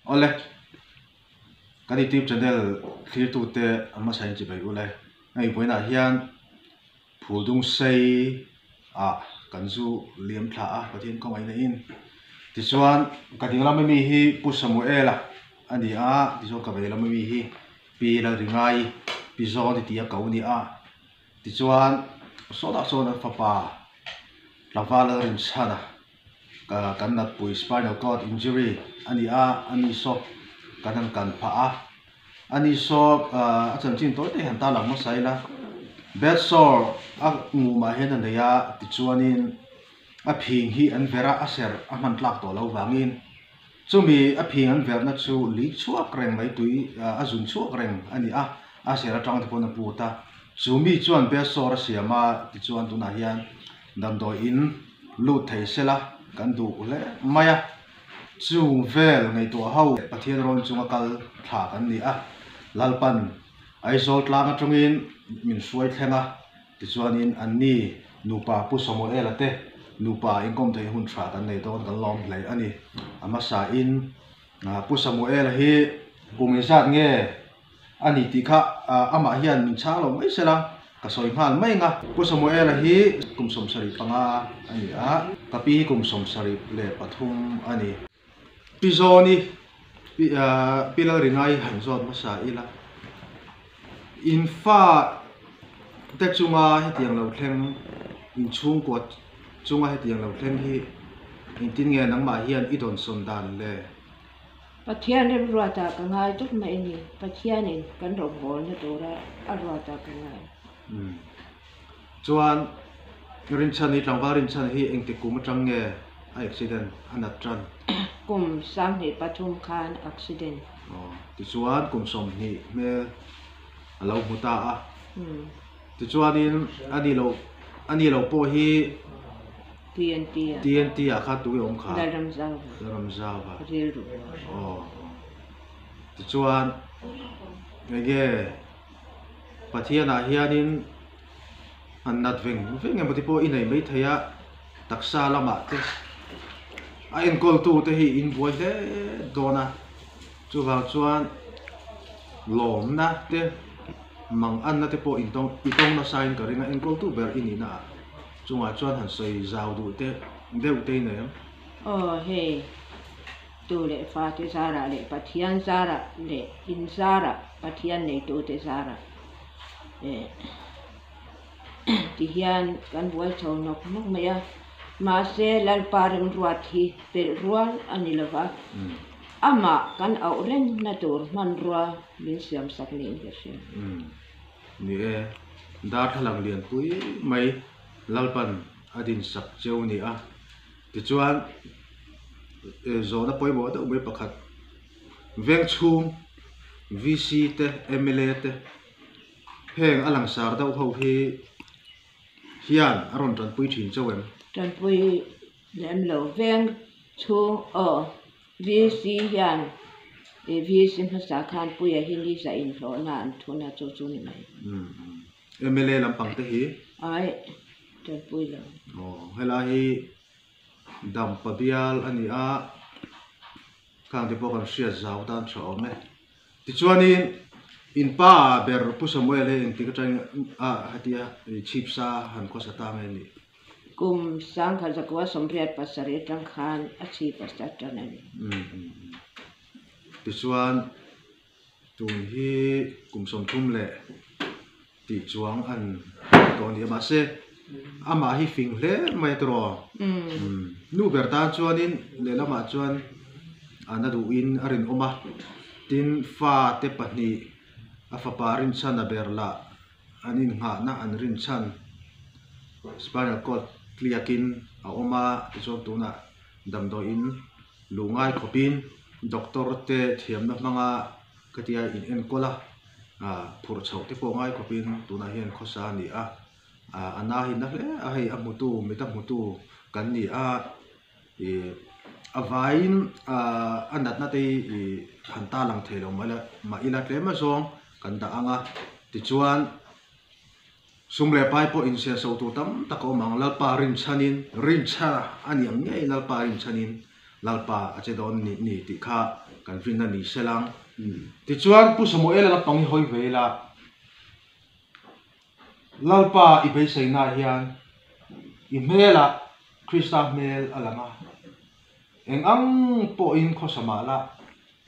Awle, kan youtube channel thlirtute a hmasa in chibai ule. Hei vawiinah hian Phuldung sei ah kan zu liam thla a Pathian khawngaihna in. Tichuan ka ding lam ami hi Pu Samuela a ni a, tichuan ka vei lam ami hi Pi Lalringai Pi Zawni tih a ko a ni a. Tichuan sawtah sawn an fapa tlangval Lalrinchhana kan natpui spinal cord injury a ni a, a ni saw kan han kan phah a, a ni saw a chanchin tawi te hi han tarlang hmasa ila bed sore a ngumah hian a nei a tichuanin a phing hi an ver a, a serh a hman tlak tawh loh vangin chumi a phing an verhna chu lik chhuak reng mai tui a zun chhuak reng a ni a, a serh atang te pawn a put a, chumi chuan bed sore a siam a tichuan tunah hian damdawi in lut thei sela kan duh hle mai a, chung vel ngaihtuah ho Pathian rawn chunga kal thla kan ni a, Lalpan Aizawl tlang atangin min hruai thleng a, tichuanin anni nupa Pu Samuela te nupa inkawm theih hun tha kan nei dawn kan lawm hle a ni. A hmasain Pu Samuela hi kum engzat nge? A ni tih kha amah hian min chhang lo mai sela, ka sawi nghal mai ang a. Pu Samuela hi kum 75 a ni a, ka pi hi kum 73 a ni. Pi Zawni, Pi Lalringai han zawt hmasa ila, in fa te chunga hetiang lo thleng, in chhungkua chunga hetiang lo thleng hi engtin nge nangmah hian i dawnsawn dan le? Pathian remruatah ka ngai tawp mai a ni. Pathianin kan rawngbawlna tura a ruatah ka ngai. Umm. Chuan Rinchhan hi tlangval Rinchhan hi engtik kum atang nge a accident a nat tan? Kum 23 khan accident. Aw. Tichuan kum 20 hmel a lo hmu ta a. Umm. Tichuanin a ni lo a ni lo pawh hi. TNT ah. TNT ah kha tui a awm kha. Lalramzauva. Lalramzauva. Rilru. Aw. Tichuan enge Pathian ah hianin han nat veng veng emaw te pawh i nei mai thei a, taksa lamah te a enkawl tu te hi in buai hle dawn a, chuvang chuan lawmna te manganna te pawh in tawng i tawng nasa in ka ring a, enkawl tu ber i nihna ah. Chungah chuan han sawi zau duh te deuh te in em? Aw hei, tu leh fate zarah leh Pathian zarah leh in zarah, Pathian neitute zarah eh ti hian kan buai chho nawk nawk mai a. Mahse Lalpa remruat hi pelh rual a ni lova, amah kan auh rengna tur hmanrua min siamsak niin ka hria. Ni e, darthlalang lianpui mai Lalpan a dinsak cheu ni a. Tichuan, zawhna pawimawh deuh mai pakhat, Vengchhung VC te, mla te, heng a langsar deuh ho hi hian a rawn tanpui thin chauh em? Tanpui lem lo. Vengchhung aw VC hian i VC hmasa khan Puia hi ni za inhlawhna an thun a chu chu ni mai. Mla lampang te hi? Ai, tanpui lo. Aw, helai hi Dampa bial a ni a, khang te pawh kan hriat zau tan tha awm e. Tichuanin in pa ber Pu Samuel hi engtik atangin a hetia chhipsa han khawsa ta nge ni? Kum 1987 atang khan a chhip a start tan a ni. Tichuan tun hi kum 30 leh tih chuang an tawh a ni a, mahse amah hi fing hle mai a tiraw? Nu ber tan chuanin lehlamah chuan a na duhin a rinawm a, tin fate pahnih a fapa rinchhan a ber lah An innghahna an rinchhan spinal cord tliakin a awm a, tichuan tunah damdawiin luh ngai khawpin doctor te thiamna hmanga khatia in enkawl a, ah phurh chhoh te pawh ngai khawpin tunah hian khawsa a ni a, ah a na hi na hle a, hei a hmutu mit a hmutu kan ni a, ih a vaiin ah a natna te hi ih han ta lang thei lo mah ila tlem azawng. Kan dah ang a, tichuan sum leh pai pawh insiahso tur tam tak a awm ang. Lalpa rinchhanin, rinchhara a ni ang ngei Lalpa rinchhanin Lalpa a che dawn ni ni tih kha kan rinna ni se lang. Tichuan Pu Samuela lampang hi hawi ve ila, Lalpa i beiseinaah hian i hmelah Krista hmel a lang a, eng ang pawhin khawsa mah la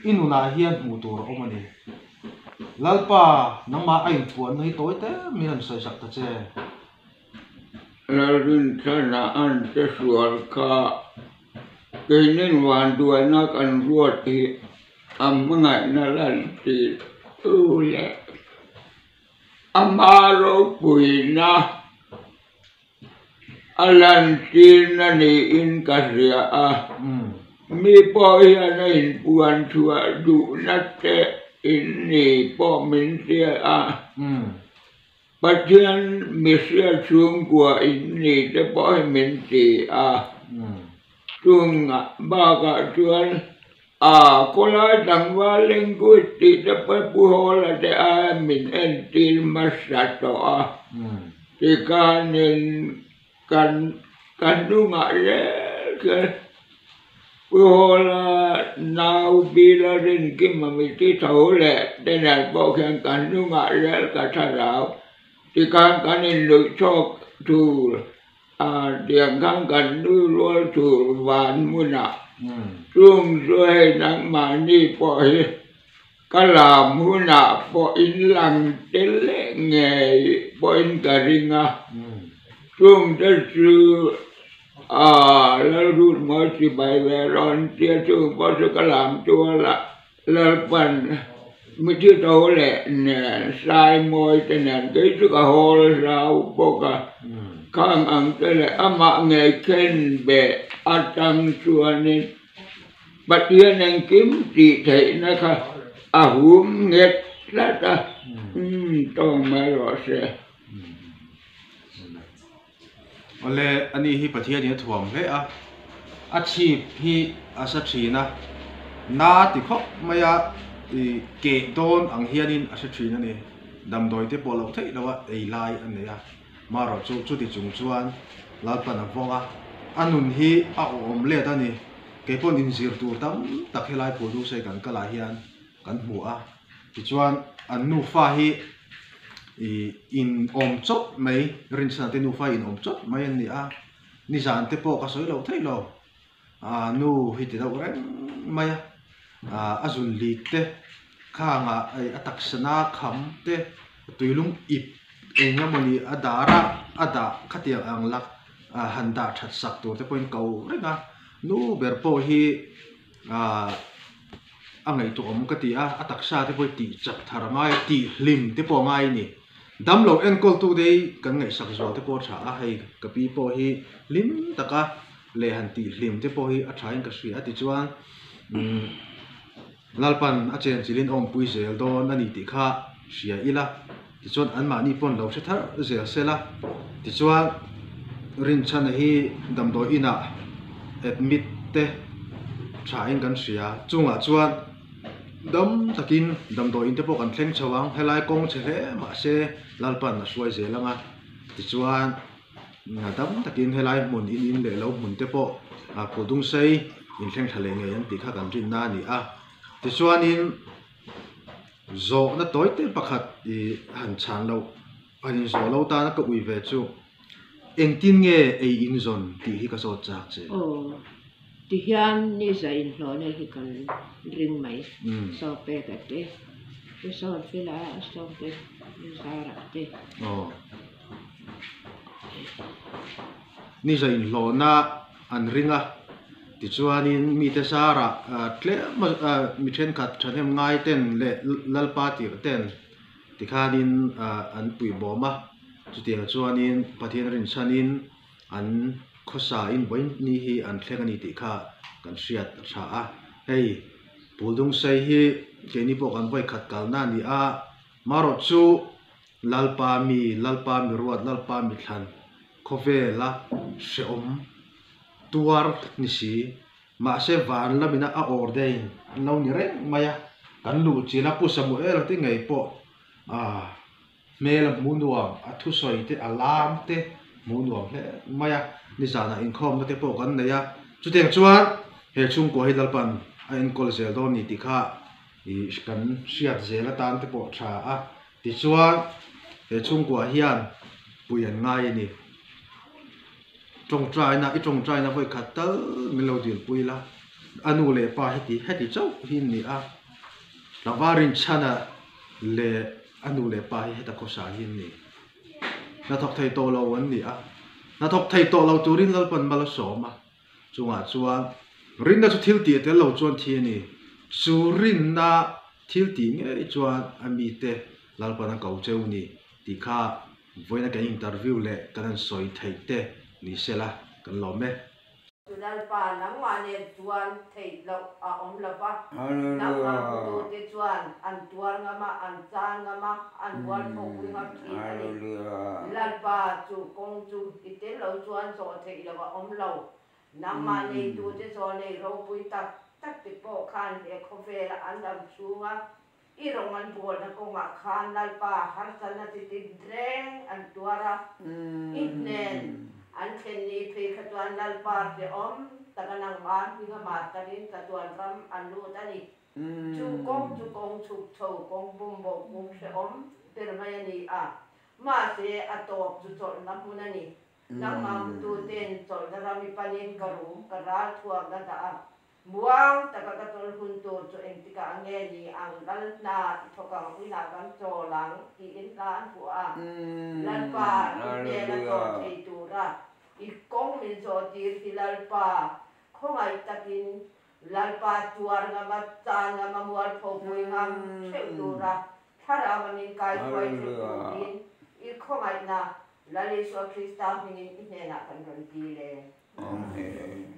i nunah hian hmuh tur a awm a ni. Lalpa nangmah a inpuanna hi tawi te min rawn sawisak ta che. Lalrinchhana an che sual kha keinin vanduaina kan ruat hi a hmangaihna lan tih tu leh ama ropuina a lantirna niin ka hria a, mi pawh hian a inpuan chhuah duhna te in ni pawh min hria a. Pathian mihria chhungkua in ni te pawh hi min ti a, chung bakah chuan a khawlai tlangval language tih te pawh Pu Hawla te aia min entir hmasa tawh a, tikhanin kan ka hnungah rel kher Pu Hawla nau Bila Rinkima mi ti tho leh te nen pawh khian ka hnungah rel ka thlarau tikhan kan inluih chhawk tur a tiang khan kan nui rual tur van hmunah chung chu hei nangmahni pawh hi ka lam hunah pawh in lang tel leh ngei pawhin ka ring a chung te chu. Aaa Lalrut mawi chibai ve rawn tia chung pawh chu ka lam tual a, Lalpan mithi tho leh nen sai mawi te nen kei chu ka hawl hlau bawk a, khang ang te leh amah ngei khen beh atang chuanin Pathian engkim tih theihna kha a hum nghet tlat a, umm tawng mai rawh se. Awle, ani hi Pathianin a thuam hle a, a chhip hi a sa thin a, na ti khawp mai a, ih keh dawn ang hianin a hre thin a ni. Damdawi te pawh loh theih loh a ei lai a nei a, marawh chu chuti chung chuan Lalpan a vawng a, a nun hi a awm let a ni. Kei pawn inzir tur tam tak helai Phuldungsei kan kalah hian kan hmu a, tichuan an nufa hi ih in awm chawp mai rinchhana te nufa in awm chawp mai an ni a nizan te pawh ka sawi loh theih lo ah nu hi ti deuh reng mai a ah a zun lit te khangah a taksa na kham te tuilung ip eng emawni a dar a a dah khatiang ang lak ah han dah that sak tur te pawhin ko reng a nu ber pawh hi ah. A ngaihtuah awm ka ti a, a taksa te pawh hi tih chak thar a ngai a, tih hlim te pawh a ngai a ni. Damlo enkawltu te hi kan ngaihsak zual te pawh a tha a, hei ka pi pawh hi hlim taka leh han tih hlim te pawh hi a tha in ka hria a tichuan umm Lalpan a chenchilhin a awmpui zel dawn a ni tih kha hria ila tichuan anmahni pawn lo hre thar zel sela tichuan Rinchhana hi damdawi inah admit te tha in kan hria chungah chuan dam takin damdawi in te pawh kan thleng chho ang helai kawng chhe hle mahse Lalpan a hruai zel ang a tichuan dam takin helai hmun in in leh lo hmun te pawh ah kudung sei in thleng thla leh ngei ang tih kha kan rinna a ni a tichuanin. Zawhna tawi te pakhat i han chhan loh, han inzawh lo tana ka ui ve chu engtin nge ei inzawn tih hi ka zawt chak che. Aw, tihian ni za inhlawhna hi kan ring mai. Saw pek a te, te sawn fela a sawm te zarah te. Aw, ni za inhlawhna an ring a. Tichuanin mite zarah tlem mi thenkhat thahnem ngai ten leh Lalpa tirh ten tikhanin an puibawm a, chutiang chuanin Pathian rinchhanin an khawsa in vawiin ni hi an thleng a ni tih kha kan hriat a tha a. Hei Puldungsei hi keini pawh kan vawikhat kalna a ni a, marawh chu Lalpa mi, Lalpa mi ruat, Lalpa mi thlan khawvela hrehawm tuar ni si. Mahse van lamina a ordain an lo ni reng mai a, kan luh chilh a Pu Samuel te ngei pawh ah hmel a hmuh nuam, a thusawi te a lam te hmuh nuam hle mai a, nizanah inkhawmna te pawh kan nei a, chutiang chuan. He chhungkua hi Lalpan a enkawl zel dawn ni tih kha ih kan hriat zel atan te pawh tha a. Tichuan he chhungkua hian pui an ngai a ni. Tawngtaina i tawngtaina vawi khat tal min lo dilpui la, a nu leh pa heti heti chauh hi an ni a. Tlangval rinchhana leh a nu leh pa hi heta khawsa hi an ni. Hnathawk thei tawh lo an ni a, hnathawk thei tawh lo turin Lalpan mal a sawm a, chungah chuan rinna chu thil tih tel lo chuan thi a ni. Chu rinna thil tih ngei chuan a mite Lalpan a ko cheu ni tih kha vawiina kan interview leh kan han sawi theih te ni sela kan lawm e. Chu Lalpa, nangmah nen chuan theih loh a awm lo va, nangmah hmutute chuan an tuar ngam a, an chan ngam a, an mualphawpui ngam thin a ni. Lalpa, chu kawng chu i tel lo chuan zawh theih loh a awm lo. Nangmah neitute chaw nei ropui tak tak te pawh khan he khawvela an dam chhunga i rawng an bawlna kawngah khan Lalpa harsatna chi tin reng an tuar a, i hnen an thlen ni phei kha chuan Lalpa hrehawm taka nangmah hminga martarin chatuan ram an lut a ni. Chu kawng chu kawng chhuk chho kawng bumboh kung hrehawm ber mai a ni a, mahse a tawp chu chawlhna hmun a ni. Nangmah hmututen chawlhna ram i panin ka rum ka ral thuakna dah a, Muang taka ka chawl hun tur chu engtikah a nge ni ang, Lal hna i thawk ang, uinah kan chawl ang, tiin hla an phuah a. Lalpa, i hnena chawl thei tura i kawng min zawh tir hi Lalpa, khawngaih takin Lalpa tuar ngama, chan ngama, mualpho pui ngam theuh tura Thlarau a min kaihruai theuh turin i khawngaihna Lal Isua Krista hmingin i hnenah kan rawn dil e. Amen.